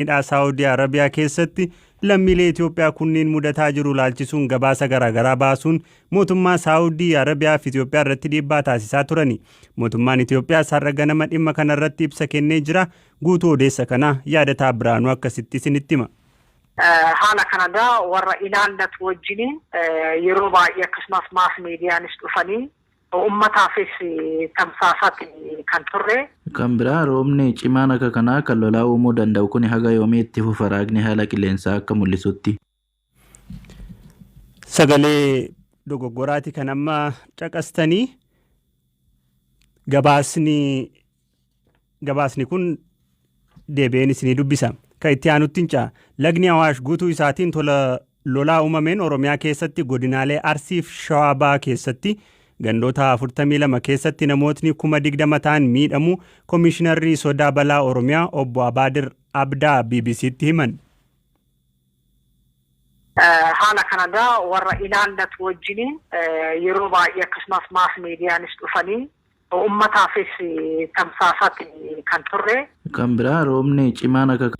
Hidhaa Saawudii Arabiyaa keessatti lammiilee Itoophiyaa kunneen mudataa jiru laalchisuun gabaasa garaagaraa baasuun mootummaa Saawudii Arabiyaa fi Itoophiyaa irratti dhiibbaa taasisaa turani. Mootummaan Itoophiyaas har'a ganama dhimma kanarratti ibsa kennee jira. Guutuu odeessa kanaa Yaadataa Biraanuu akkasitti isinitti hima. Haala kana egaa warra ilaallatu wajjiniin yeroo baay'ee akkasumas maas miidiyaanis dhufanii ummataafis tamsaasaati kan turre. Kan biraa roobni cimaan akka kanaa kan lolaa uumuu danda'u kuni haga yoomii itti fufa raagni haala qilleensaa akka mul'isutti? Sagalee dogoggoraati kan amma caqastanii gabaasni gabaasni kun deebi'een isinii dubbisa. Kan itti aanutti hin ce'a. Lagni Awaash guutuu isaatiin tola lolaa uumameen Oromiyaa keessatti godinaalee Arsii fi Shawaa Bahaa keessatti gandoota 42 keessatti namootni 20,000 ta'an miidhamuu Komishinarri Sodaa Balaa Oromiyaa Obbo Abaadir Abdaa BBCtti himan. Haala kana egaa warra ilaallatu wajjiniin yeroo baay'ee akkasumas maas miidiyaanis dhufanii ummataafis tamsaasaati kan turre. Kan biraa roobni cimaan akka.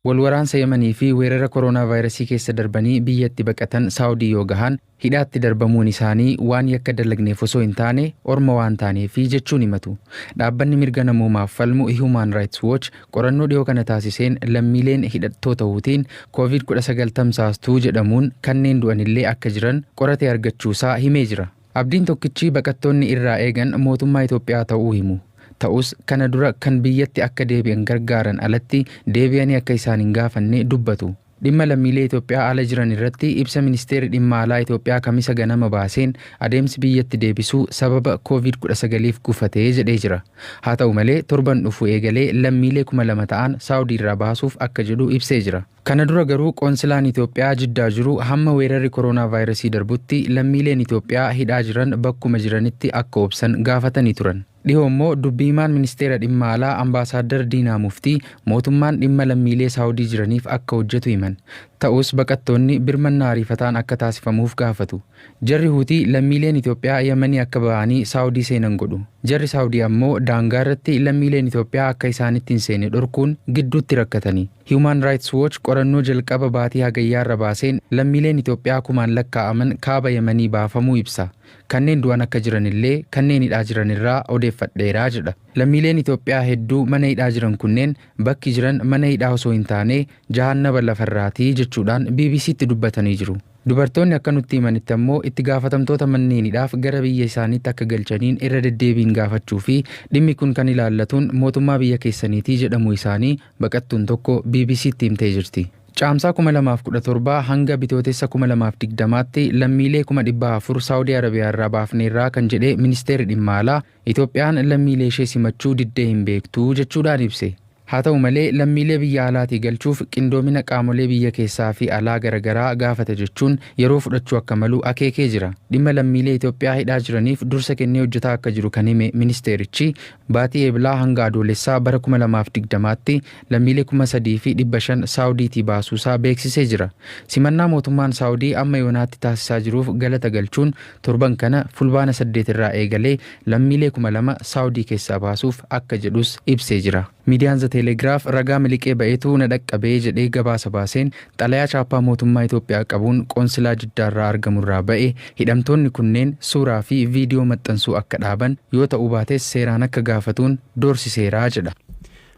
Wal waraansa Yamanii fi weerara koroonaavaayirasii keessa darbanii biyya itti baqatan Saawudii yoo gahan hidhaatti darbamuun isaanii waan yakka dalagneef osoo hin taane orma waan taaneefi jechuun himatu. Dhaabbanni mirga namoomaaf falmu Human Rights Watch qorannoo dhiyoo kana taasiseen lammiileen hidhattoota Huutiin Covid 19 tamsaastuu jedhamuun kanneen du'anillee akka jiran qoratee argachuusaa himee jira. Abdiin tokkichi baqattoonni irraa eegan mootummaa Itoophiyaa ta'uu himu. Ta'us kana dura kan biyyatti akka deebi'an gargaaran alatti deebi'anii akka isaan hin gaafanne dubbatu. Dhimma lammiilee Itoophiyaa ala jiran irratti ibsa Ministeerri Dhimma Alaa Itoophiyaa Kamisa ganama baaseen adeemsi biyyatti deebisuu sababa Covid 19f gufate jedhee jira. Haa ta'u malee torban dhufu eegalee lammiilee 2000 ta'an Saawudiirraa baasuuf akka jedhu ibsee jira. Kana dura garuu Qoonsilaan Itoophiyaa Jiddaa jiru hamma weerarri koroonaavaayirasii darbutti lammiileen Itoophiyaa hidhaa jiran bakkuma jiranitti akka obsan gaafatanii turan. Dhihoo immoo dubbi himaan Ministeera Dhimma Alaa Ambaasaaddar Diinaa Muftii mootummaan dhimma lammiilee Saawudii jiraniif akka hojjetu himan. Ta'us baqattoonni birmannaa ariifataan akka taasifamuuf gaafatu. Jarri Huutii lammiileen Itoophiyaa Yamanii akka ba'anii Saawudii seenan godhu. Jarri Saawudii ammoo daangaarratti lammiileen Itoophiyaa akka isaanitti hin seene dhorkuun gidduutti rakkatani. Human Rights Watch qorannoo jalqaba baatii Hagayyaarra baaseen lammiileen Itoophiyaa kumaan lakkaa'aman kaaba Yamanii baafamuu ibsa. Kanneen du'an akka jiranillee kanneen hidhaa jiranirraa odeeffadheera jedha. Lammiileen Itoophiyaa hedduu mana hidhaa jiran kunneen bakki jiran mana hidhaa osoo hin taane jahaannaba lafarraati jechuudhaan BBCtti dubbatanii jiru. Dubartoonni akka nutti himanitti ammoo itti gaafatamtoota manneen hidhaaf gara biyya isaaniitti akka galchaniin irra deddeebiin gaafachuu fi dhimmi kun kan ilaallatuun mootummaa biyya keessaniitii jedhamuu isaanii baqattuun tokko BBCtti himtee jirti. Caamsaa 2017 hanga Bitootessa 2020tti lammiilee 400,000 Saawudii Arabiyaa irraa baafneerraa kan jedhe Ministeerri Dhimma Alaa, Itoophiyaan lammiilee ishee simachuu diddee hin beektu jechuudhaan ibse. Haa ta'u malee lammiilee biyya alaatii galchuuf qindoomina qaamolee biyya keessaa fi alaa garagaraa gaafata jechuun yeroo fudhachuu akka malu akeekee jira. Dhimma lammiilee Itoophiyaa hidhaa jiraniif dursa kennee hojjetaa akka jiru kan hime ministeerichi, baatii Eeblaa hanga Adoolessaa bara 2020tti lammiilee 3,500 Saawudiitii baasuusaa beeksisee jira. Simannaa mootummaan Saawudii amma yoonaatti taasisaa jiruuf galata galchuun torban kana Fulbaana 8 irraa eegalee lammiilee 2000 Saawudii keessaa baasuuf akka jedhus ibsee jira. Miidiyaan The Telegraph ragaa miliqee ba'etu na dhaqqabe jedhee gabaasa baaseen xalayaa chaappaa mootummaa Itoophiyaa qabuun qoonsilaa Jiddaarraa argamurraa ba'e hidhamtoonni kunneen suuraa fi viidiyoo maxxansuu akka dhaaban, yoo ta'uu baates seeraan akka gaafatuun doorsiseera jedha.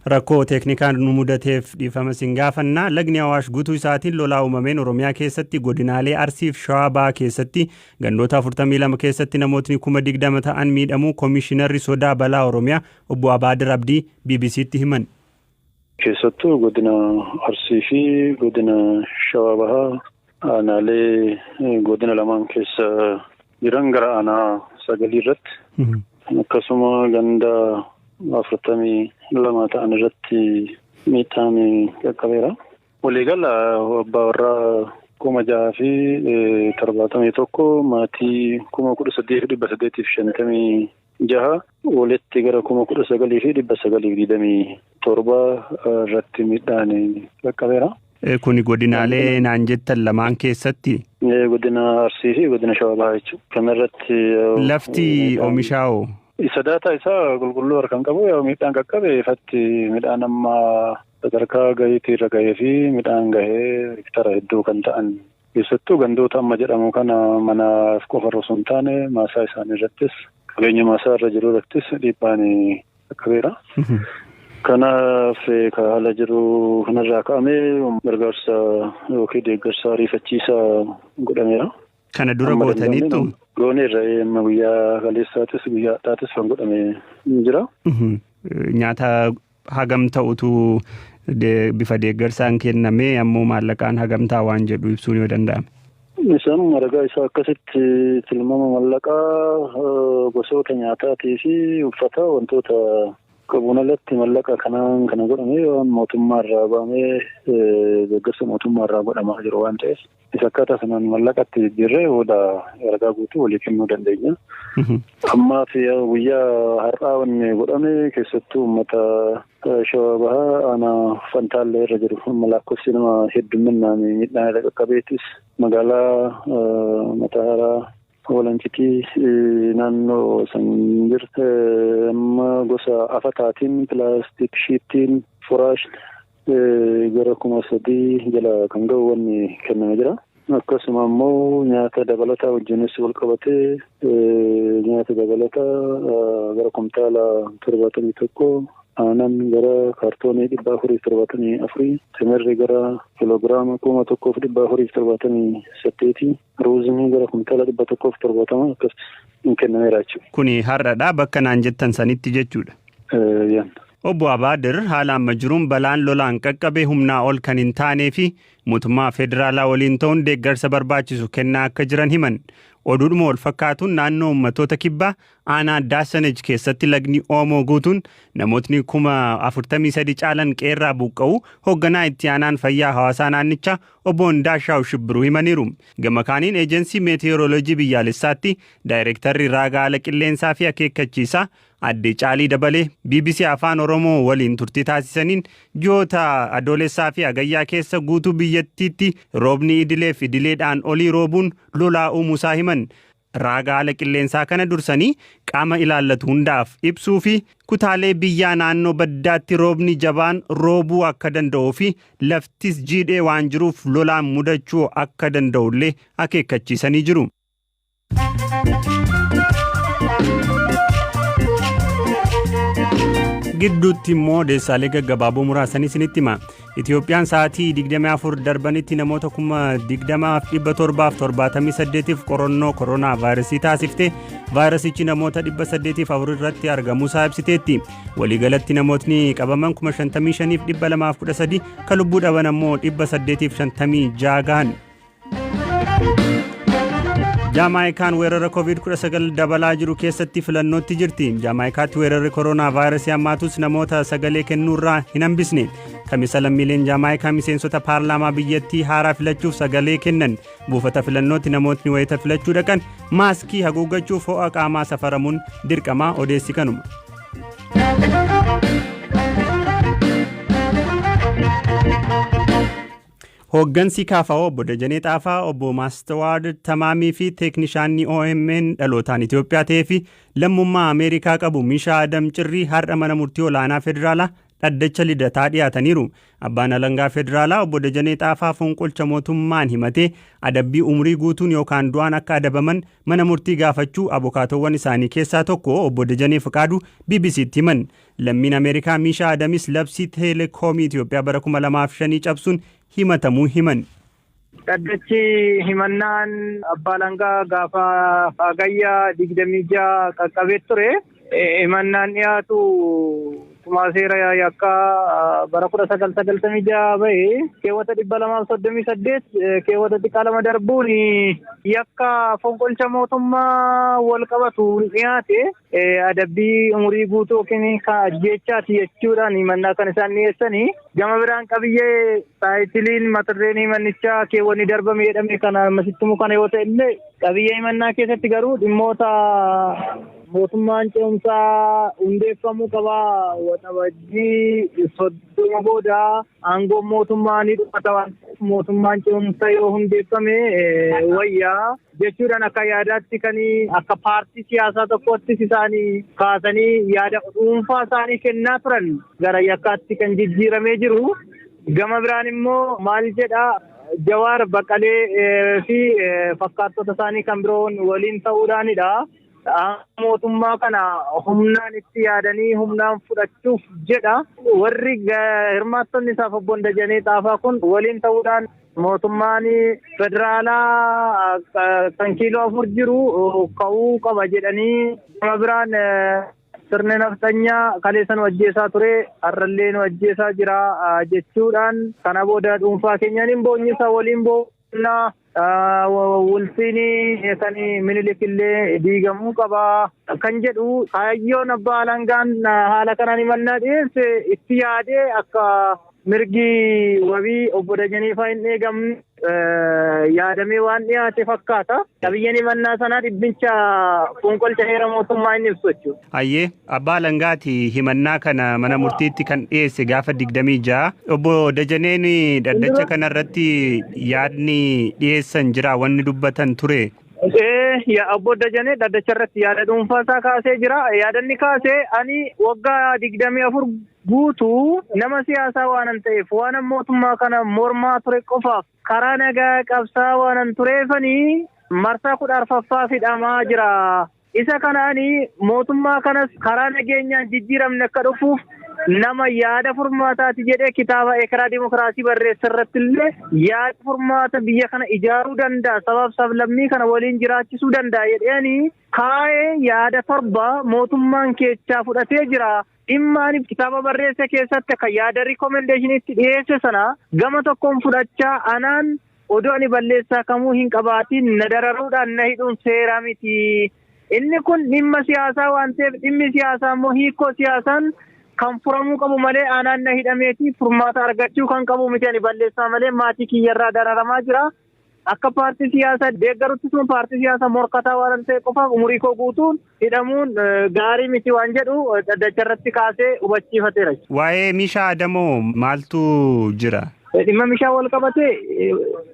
Rakkoo teeknikaan nu mudateef dhiifama isin gaafanna. Lagni Awaash guutuu isaatiin lolaa uumameen Oromiyaa keessatti godinaalee Arsii fi Shawaa Bahaa keessatti gandoota 42 keessatti namootni 20,000 ta'an miidhamuu Komishinarri Sodaa Balaa Oromiyaa Obbo Abaadir Abdii BBCtti himan. Keessattuu godina Arsii fi godina Shawaa Bahaa aanaalee godina lamaan keessa jiran gara aanaa sagalii irratti akkasuma ganda 42 ta'an irratti miidhaan qaqqabeera. Waliigala abbaa warraa 6,071 maatii 18,856 walitti gara 19,927 irratti miidhaan qaqqabeera. Kuni godinaalee naan jettan lamaan keessatti? Godina Arsii fi godina Shawaa Bahaa jechuudha. Kanarratti Lafti oomishaa hoo? Isa daataa isaa qulqulluu harkaan qabu miidhaan qaqqabe ifatti midhaan amma Sadarkaa gahiitii irra gahee fi midhaan gahee hektara hedduu kan ta'an keessattuu gandoota amma jedhamu kana manaaf qofa osoo hin taane maasaa isaanii irrattis qabeenya maasaa irra jiru irrattis dhiibbaan qaqqabeera. Kanaaf haala jiru kanarraa ka'amee gargaarsa yookiin deeggarsa ariifachiisaa godhameera. Kana dura gootaniittu? Gooneerra amma guyyaa kaleessaatis guyyaa har'aatis kan godhame jira. Nyaata hagam ta'utu bifa deeggarsaan kenname ammoo maallaqaan hagam ta'a waan jedhu ibsuun yoo danda'ame. Isaan ragaa isaa akkasitti tilmaama mallaqaa gosoota nyaataatii fi uffata wantoota qabuun alatti mallaqa kanaan kana godhame waan mootummaarraa bahamee deeggarsa mootummaarraa godhamaa jiru waan ta'eef isa akkaataa sanaan mallaqatti jijjiirree booda ragaa guutuu walii kennuu dandeenya. Ammaaf guyyaa har'aa wanni godhame keessattuu uummata Shawaa Bahaa aanaa Fantaallee irra jiru amma lakkoofsi nama heddumminaan miidhaan irra qaqqabeetis magaalaa Matahaaraa Walancitii naannoo san jirte amma gosa afataatiin pilaastik shiittiin furaash gara 3,000 jala kan ga'u wanni kenname jira. Akkasuma immoo nyaata dabalataa wajjinis wal qabatee nyaata dabalataa gara kumtaala 71 aannan gara kaartoonii 474 timirri gara kiloogiraama 1,478 ruuzinii gara kumtaala 170 akkas kennameera jechuudha. Kuni har'adha bakka naan jettan sanitti jechuudha. Obbo Abaadir haala amma jiruun balaan lolaan qaqqabe humnaa ol kan hin taanee fi mootummaa federaalaa waliin ta'uun deeggarsa barbaachisu kennaa akka jiran himan. Oduudhuma wal fakkaatuun naannoo uummattoota kibbaa aanaa Daasanej keessatti lagni Oomoo guutuun namootni 43,000 caalan qeerraa buqqa'u hoogganaa itti aanaan fayyaa hawaasaa naannichaa obbo Ndaashaw Shibbiruu himaniiru. Gama kaaniin eejensii meetiyoorooloojii biyyaalessaatti daayirektarri raaga haala qilleensaa fi akeekkachiisaa Aadde Caalii Dabalee BBC Afaan Oromoo waliin turtii taasisaniin ji'oota adoolessaa fi hagayyaa keessa guutuu biyyattiitti roobni idilee fi idileedhaan olii roobuun lolaa uumuusaa himan. Raaga haala qilleensaa kana dursanii qaama ilaallatu hundaaf ibsuu fi kutaalee biyyaa naannoo baddaatti roobni jabaan roobuu akka danda'uu fi laftis jiidhee waan jiruuf lolaan mudachuu akka danda'ullee akeekkachiisanii jiru. Gidduutti immoo odeessaalee gaggabaaboo muraasan isinitti hima. Itiyoophiyaan sa'aatii 24 darbanitti namoota 20,778 qorannoo koronaa vaayirasii taasifte. Vaayirasichi namoota 804 irratti argamuusaa ibsiteetti. Waliigalatti namootni qabaman 55,213 kan lubbuu dhaban ammoo 856 gahan. Jaamaayikaan weerara COVID-19 dabalaa jiru keessatti filannootti jirti. Jaamaayikaatti weerarri koronaa vaayirasii hammaatus namoota sagalee kennuurraa hin hambisne. Kamisa lammiileen Jaamaayikaa miseensota paarlaamaa biyyattii haaraa filachuuf sagalee kennan. Buufata filannootti namootni wayita filachuu dhaqan maaskii haguuggachuuf ho'a qaamaa safaramuun dirqamaa odeessi kanuma. Hooggansi KFO obbo Dajanee Xaafaa, obbo Maastawaad Tamaamii fi teeknishaanni OMN dhalootaan Itoophiyaa ta'ee fi lammummaa Ameerikaa qabu Mishaa Adam Cirrii har'a mana murtii olaanaa federaalaa dhaddacha lidataa dhiyaataniiru. Abbaan alangaa federaalaa obbo Dajanee Xaafaa fonqolcha mootummaan himatee adabbii umurii guutuun yookaan du'aan akka adabaman mana murtii gaafachuu abokaatowwan isaanii keessaa tokko obbo Dajanee Fiqaaduu BBCtti himan. Lammiin Ameerikaa Mishaa Adamis labsii teelekoomii Itoophiyaa bara 2005 cabsuun himatamuu himan. Dhaddachi himannaan abbaa alangaa gaafa Hagayya 26 qaqqabee ture. Himannaan dhiyaatu tumaa seera yakkaa bara 1996 bahe keewwata 238 keewwata xiqqaa 2 darbuun yakka fonqolcha mootummaa wal qabatu dhiyaate adabbii umurii guutuu yookiin ajjeechaati jechuudhaan himannaa kan isaan dhiyeessanii. Gama biraan qabiyyee taayitiliin mata dureen himannichaa keewwanni darbame jedhame kana ammasitti kana yoo ta'e illee qabiyyee himannaa keessatti garuu dhimmoota Mootummaan ce'umsaa hundeeffamuu qaba. Waxabajjii 30 booda aangoon mootummaa ni dhumata waan ta'eef mootummaan ce'umsaa yoo hundeeffame wayyaa jechuudhaan akka yaadaatti kan akka paartii siyaasaa tokkoottis isaanii kaasanii yaada dhuunfaa isaanii kennaa turan gara yakkaatti kan jijjiiramee jiru. Gama biraan immoo maal jedhaa Jawaar Baqqalee fi fakkaattota isaanii kan biroon waliin ta'uudhaanidha. Mootummaa kana humnaan itti yaadanii humnaan fudhachuuf jedha. Warri hirmaattonni isaaf obbo Dajanee Xaafaa kun waliin ta'uudhaan mootummaan federaalaa kan kiiloo 4 jiru ka'uu qaba jedhanii gama biraan sirni nafxanyaa kaleessa nu ajjeesaa ture har'allee nu ajjeesaa jira jechuudhaan kana booda dhuunfaa keenyaan hin boonyisa waliin boonnaa wulfiin kan Minilik illee diigamuu qaba kan jedhu kaayyoon abbaa alangaan haala kanaan himannaa dhiyeesse itti yaadee akka mirgi wabii obbo Dajanee fa'aa hin eegamne yaadamee waan dhiyaate fakkaata. Qabiyyeen himannaa sanaa dhibbicha fonqolcha heera mootummaa inni ibsu jechuudha. Hayyee, abbaa alangaati himannaa kana mana murtiitti kan dhiyeesse gaafa 26. Obbo Dajaneen dhaddacha kanarratti yaadni dhiyeessan jira, wanni dubbatan ture. Obbo Dajanee dhaddacha irratti yaada dhuunfaa isaa kaasee jira. Yaadanni kaasee ani waggaa 24 guutuu nama siyaasaa waanan ta'eef waanan mootummaa kana mormaa ture qofaaf karaa nagaa qabsaa waanan tureefanii marsaa 14ffaa hidhamaa jira. Isa kanaani mootummaa kanas karaa nageenyaan jijjiiramne akka dhufuuf nama yaada furmaataati jedhee kitaaba Ekeraa Dimokiraasii barreesse irratti illee yaada furmaata biyya kana ijaaruu danda'a, sabaaf sablammii kana waliin jiraachisuu danda'a jedheeni kaa'ee yaada 7 mootummaan keechaa fudhatee jira. Dhimma ani kitaaba barreesse keessatti akka yaada rikomendeeshiniitti dhiyeesse sana gama tokkoon fudhachaa anaan odoo ani balleessaa kamuu hin qabaatiin na dararuudhaan na hidhuun seera miti. Inni kun dhimma siyaasaa waan ta'eef dhimmi siyaasaa immoo hiikoo siyaasaan kan furamuu qabu malee anaan na hidhameeti furmaata argachuu kan qabu miti, ani balleessaa malee maatii kiyyarraa dararamaa jira. Akka paartii siyaasaa deeggaruttis immoo paartii siyaasaa morkataa waan ta'e qofaaf umurii koo guutuun hidhamuun gaarii miti waan jedhu dhaddacha irratti kaasee hubachiifateera. Waa'ee Mishaa Adamoo maaltu jira? Dhimma Mishaa wal qabate,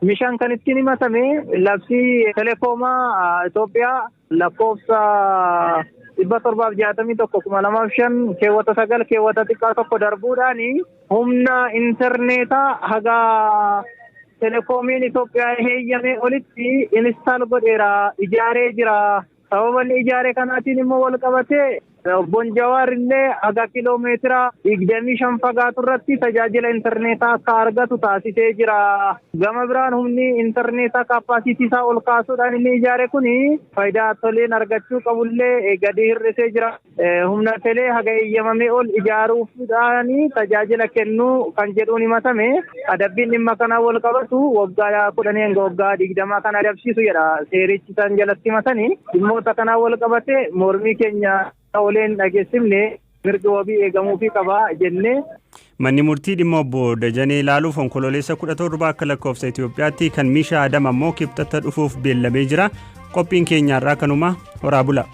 Mishaan kan ittiin himatame labsii telekoomaa Itoophiyaa lakkoofsa 761/2005 keewwata 9 keewwata xiqqaa 1 darbuudhaan humna intarneetaa haga telekoomiin Itoophiyaa heeyyamee olitti install godheera, ijaaree jira. Sababa inni ijaare kanaatiin immoo wal qabatee obboon Jawaar illee haga kiloomeetira 25 fagaatu irratti tajaajila intarneetaa akka argatu taasisee jira. Gama biraan humni intarneetaa kaappaasitii isaa ol kaasuudhaan inni ijaare kuni faayidaa toleen argachuu qabullee gadi hir'isee jira. Humna telee haga eeyyamamee ol ijaaruudhaan tajaajila kennuu kan jedhuun himatame. Adabbiin dhimma kanaa wal qabatu waggaa 10 hanga waggaa 20 kan adabsiisu jedha seerichi isaan jalatti himatanii. Dhimmoota kanaa wal qabate mormii keenya oleen dhageessifne mirgi wabii eegamuufii qaba jennee. Manni murtii dhimma obbo Dajanee ilaaluuf onkololeessa 17 akka lakkoofsa Itoophiyaatti, kan Mishaa Adam ammoo kibxata dhufuuf beellamee jira. Qophiin keenya irraa kanuma, horaa bula.